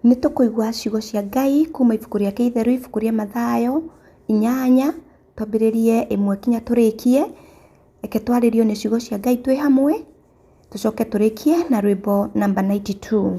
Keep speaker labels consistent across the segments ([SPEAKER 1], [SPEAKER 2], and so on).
[SPEAKER 1] Nĩ tũkũigua ciugo cia Ngai kuma ibuku rĩa Kĩitheru ibuku rĩa Mathayo 8, twambĩrĩrie 1 kinya tũrĩkie. Reke twarĩrio nĩ ciugo cia Ngai twĩ hamwe, tũcoke tũrĩkie na rwĩmbo namba 92.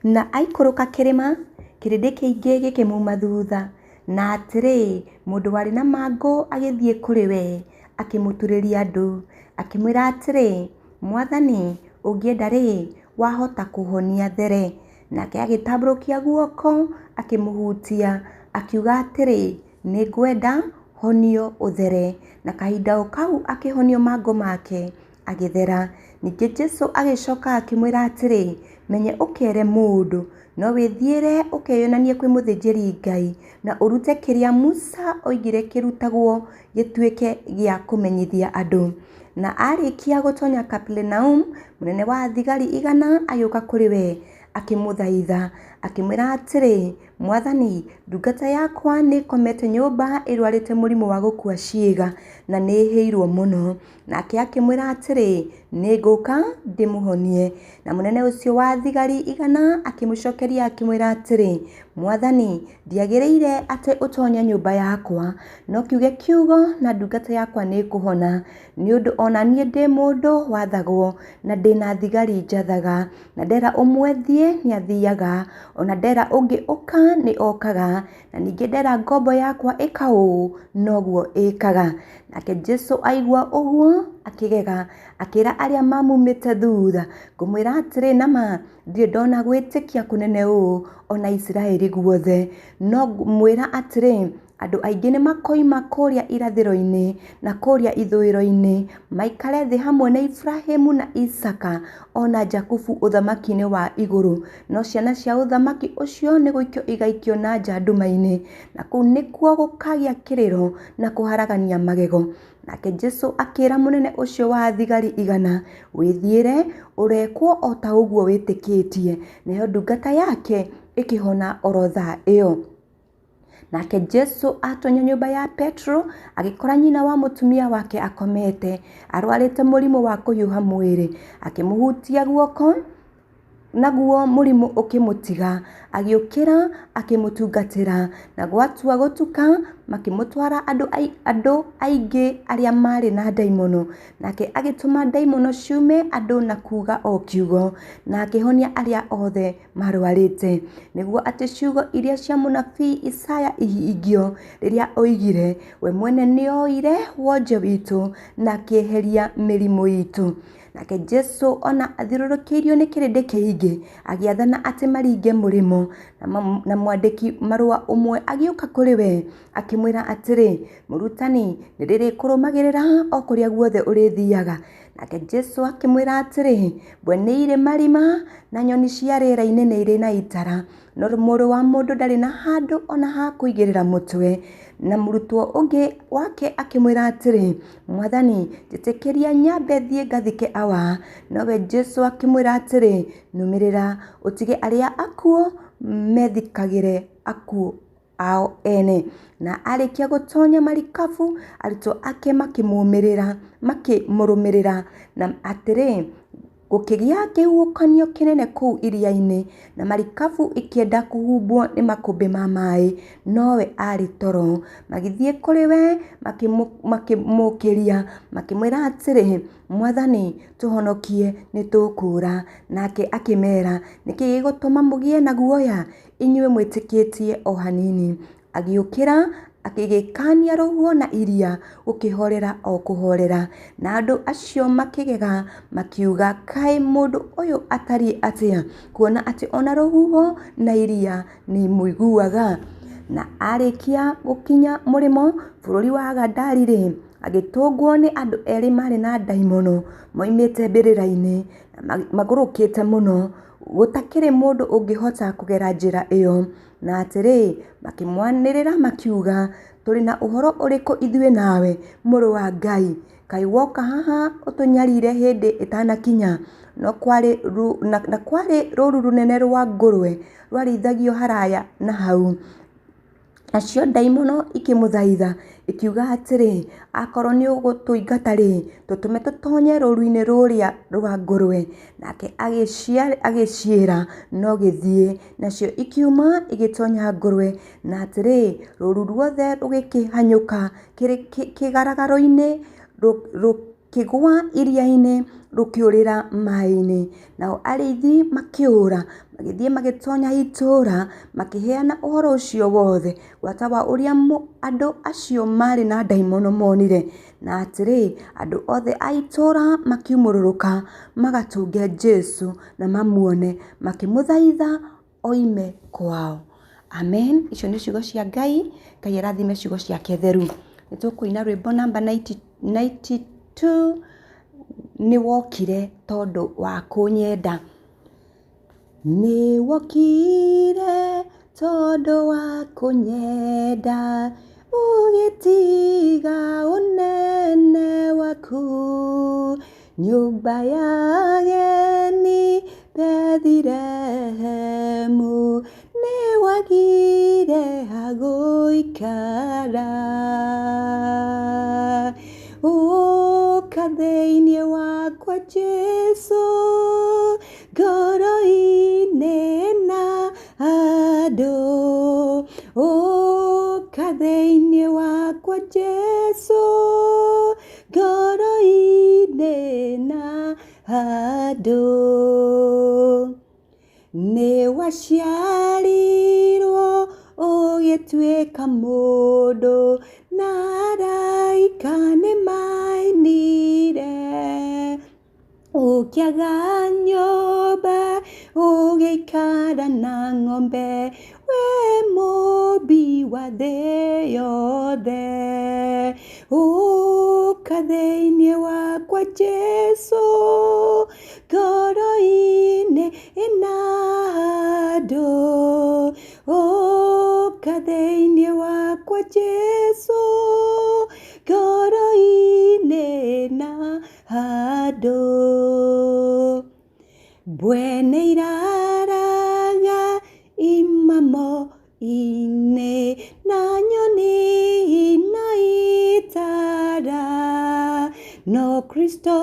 [SPEAKER 1] Na aikũrũka kĩrĩma, kĩrĩndĩ kĩingĩ gĩkĩmuma thutha. Na atĩrĩ, mũndũ warĩ na mangũ agĩthiĩ kũrĩ we, akĩmũturĩria ndu, akĩmwĩra atĩrĩ, Mwathani, ũngĩenda-rĩ, wahota kũhonia there. Nake agĩtambũrũkia guoko, akĩmũhutia, akiuga atĩrĩ, Nĩngwenda, honio ũthere. Na kahinda o kau akĩhonio mangũ make, agĩthera. Ningĩ Jesu agĩcoka akĩmwĩra atĩrĩ, Menye ũkere mũndũ, no wĩthiĩre ũkeyonanie kwĩ mũthĩnjĩri-Ngai, na ũrute kĩrĩa Musa oigire kĩrutagwo gĩtuĩke gĩa kũmenyithia andũ. Na aarĩkia gũtonya Kaperinaumu, mũnene wa thigari igana agĩũka kũrĩ we, akĩmũthaitha, akĩmwĩra atĩrĩ, Mwathani, ndungata yakwa nĩĩkomete nyũmba ĩrwarĩte mũrimũ wa gũkua ciĩga, na nĩĩhĩirwo mũno. Nake akĩmwĩra atĩrĩ, Nĩngũka ndĩmũhonie. Na mũnene ũcio wa thigari igana akĩmũcokeria akĩmwĩra atĩrĩ, Mwathani, ndiagĩrĩire atĩ ũtonye nyũmba yakwa, no kiuge kiugo na ndungata yakwa nĩĩkũhona. Nĩ ũndũ o na niĩ ndĩ mũndũ wathagwo, na ndĩ na thigari njathaga, na ndera ũmwe thiĩ nĩathiaga, o na ndera ũngĩ ũka nĩokaga, na ningĩ ndera ngombo yakwa ĩka ũũ, noguo ĩkaga. Nake Jesu aigua ũguo akĩgega, akĩra arĩa mamumĩte thutha, Ngũmwĩra atĩrĩ na ma, ndirĩ ndona gwĩtĩkia kũnene ũũ o na Isiraeli guothe. No ngũmwĩra atĩrĩ, andũ aingĩ nĩ makoima kũrĩa irathĩro-inĩ na kũrĩa ithũĩro-inĩ, maikare thĩ hamwe na Iburahimu na Isaaka o na Jakubu ũthamaki-inĩ wa igũrũ. No ciana cia ũthamaki ũcio nĩ gũikio igaikio na nja nduma-inĩ, na kũu nĩkuo gũkagĩa kĩrĩro na kũharagania magego. Nake Jesu akĩra mũnene ũcio wa thigari igana, Wĩthiĩre, ũrekwo o ta ũguo wĩtĩkĩtie. Nayo ndungata yake ĩkĩhona oro thaa ĩyo. Nake Jesu atonya nyũmba ya Petero, agĩkora nyina wa mũtumia wake akomete, arwarĩte mũrimũ wa kũhiũha mwĩrĩ. Akĩmũhutia guoko, naguo mũrimũ ũkĩmũtiga. Agĩũkĩra, akĩmũtungatĩra. Na gwatua gũtuka, makĩmũtwara andũ aingĩ arĩa maarĩ na ndaimono. Nake agĩtũma ndaimono ciume andũ na kuuga o kiugo, na akĩhonia arĩa othe marwarĩte, nĩguo atĩ ciugo iria cia mũnabii Isaya ihingio, rĩrĩa oigire, We mwene nĩoire wonje witũ, na akĩeheria mĩrimũ itũ. Nake Jesu ona athiũrũrũkĩirio nĩ kĩrĩndĩ kĩingĩ, agĩathana atĩ maringe mũrĩmo. Na mwandĩki marũa ũmwe agĩũka kũrĩ we, akĩmwĩra atĩrĩ, Mũrutani, nĩndĩrĩkũrũmagĩrĩra o kũrĩa guothe ũrĩthiaga. Nake Jesu akĩmwĩra atĩrĩ, Mbwe nĩ irĩ marima, na nyoni cia rĩera-inĩ nĩ irĩ na itara, no Mũrũ wa Mũndũ ndarĩ na handũ o na ha kũigĩrĩra mũtwe. Na mũrutwo ũngĩ wake akĩmwĩra atĩrĩ, Mwathani, njĩtĩkĩria nyambe thiĩ ngathike awa. Nowe Jesu akĩmwĩra atĩrĩ, Nũmĩrĩra, ũtige arĩa akuũ methikagĩre akuũ ao ene. Na arĩkia gũtonya marikabu, arutwo ake makĩmũrũmĩrĩra. Na atĩrĩ, gũkĩgĩa kĩhuhũkanio kĩnene kũu iria-inĩ, na marikabu ĩkĩenda kũhumbwo nĩ makũmbĩ ma maĩ, nowe aarĩ toro. Magĩthiĩ kũrĩ we, makĩmũũkĩria, makĩmwĩra atĩrĩ, Mwathani, tũhonokie, nĩ tũkũũra. Nake akĩmeera, Nĩ kĩĩ gĩgũtũma mũgĩe na guoya, inyuĩ mwĩtĩkĩtie o hanini? Agĩũkĩra, agĩgĩkaania rũhuho na iria, gũkĩhorera o kũhorera. Na andũ acio makĩgega, makiuga, Kaĩ mũndũ ũyũ atariĩ atĩa, kuona atĩ o na rũhuho na iria nĩimũiguaga? Na aarĩkia gũkinya mũrĩmo bũrũri wa Gadari-rĩ, agĩtũngwo nĩ andũ erĩ maarĩ na ndaimono, moimĩte mbĩrĩra-inĩ, na magũrũkĩte mũno, gũtakĩrĩ mũndũ ũngĩhota kũgera njĩra ĩyo. Na atĩrĩ, makĩmwanĩrĩra makiuga, Tũrĩ na ũhoro ũrĩkũ ithuĩ nawe, Mũrũ wa Ngai? Kaĩ woka haha ũtũnyarire hĩndĩ ĩtanakinya? No kwarĩ, na kwarĩ rũũru rũnene rwa ngũrwe rwarĩithagio haraya na hau. Nacio ndaimono ikĩmũthaitha ikiuga atĩrĩ, akorwo nĩ ũgũtũingata-rĩ, tũtũme tũtonye rũũru-inĩ rũrĩa rwa ngũrwe. Nake agĩciĩra, no gĩthiĩ. Nacio ikiuma igĩtonya ngũrwe, na atĩrĩ, rũũru ruothe rũgĩkĩhanyũka kĩgaragaro-inĩ, rũkĩgũa iria-inĩ, rũkĩũrĩra maĩ-inĩ. Nao arĩithi makĩũra, magĩthiĩ magĩtonya itũũra, makĩheana ũhoro ũcio wothe, gwata wa ũrĩa andũ acio maarĩ na ndaimono monire. Na atĩrĩ, andũ othe a itũũra makiumũrũrũka magatũnge Jesũ na mamuone, makĩmũthaitha oime kwao. Amen. Icio nĩ ciugo cia Ngai. Ngai arathime ciugo ciake theru. Nĩ tũkũina rwĩmbo namba 92, nĩ wokire tondũ wa kũnyenda. Nĩ wokire tondũ wa kũnyenda, ũgĩtiga ũnene waku. Nyũmba ya ageni Bethilehemu, nĩ wagire ha gũikara. Ũka thĩinĩ wakwa Jesũ, ngoro-inĩ na andũ. Ũka thĩinĩ wakwa Jesũ, ngoro-inĩ na andũ. Nĩ waciarirwo ũgĩtuĩka mũndũ, na araika nĩ mainire. Ũkĩaga nyũmba, ũgĩikara na ng'ombe, we mũmbi wa thĩ yothe. Ũka thĩinĩ wakwa Jesũ, ngoro-inĩ ĩna handũ. Ũka thĩinĩ wakwa Jesũ, ngoro-inĩ ĩna handũ. Mbwe nĩ iraraga imamo-inĩ, na nyoni no itara. No Kristo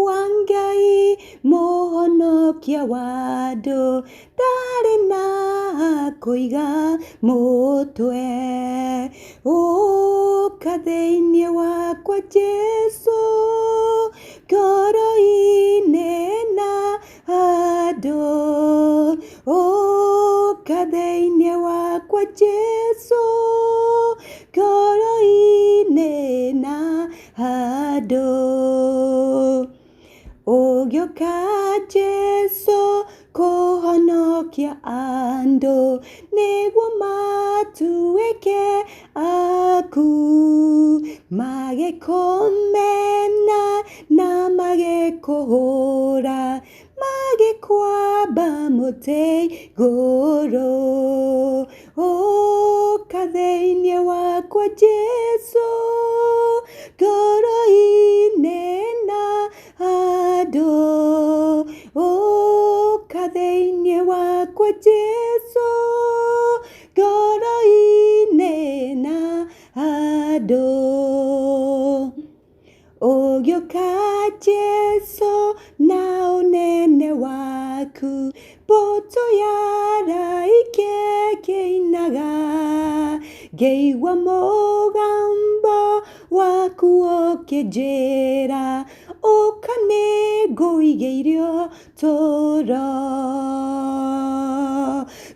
[SPEAKER 1] wa Ngai mũhonokia wa andũ, ndarĩ na kũiga mũtwe. Ũka thĩinĩ wakwa Jesũ, ngoro-inĩ na handũ. Ũka thĩinĩ wakwa Jesũ, ngoro-inĩ na handũ. Ũgĩũka Jesũ kũhonokia andũ, nĩguo matuĩke aku. Magĩkũmena na magĩkũhũra, magĩkwamba mũtĩ igũrũ. Ũka thĩinĩ wakwa Jesũ, ngoro-inĩ na handũ. Ũka thĩinĩ wakwa Jesũ, ngoro-inĩ na handũ. Ũgĩũka Jesũ na ũnene waku, mbũtũ ya araika ĩkĩinaga. Ngĩigua mũgambo waku ũkĩnjĩra, ũka nĩngũigĩire ũtũũro.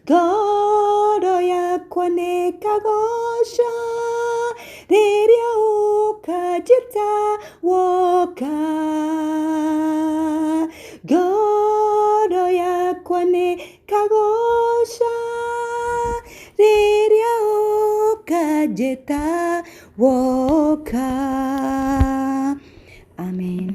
[SPEAKER 1] Ngoro yakwa nĩĩkagoca rĩrĩa ũkanjĩta woka. Ngoro yakwa nĩĩkagoca rĩrĩa ũkanjĩta woka. Amen.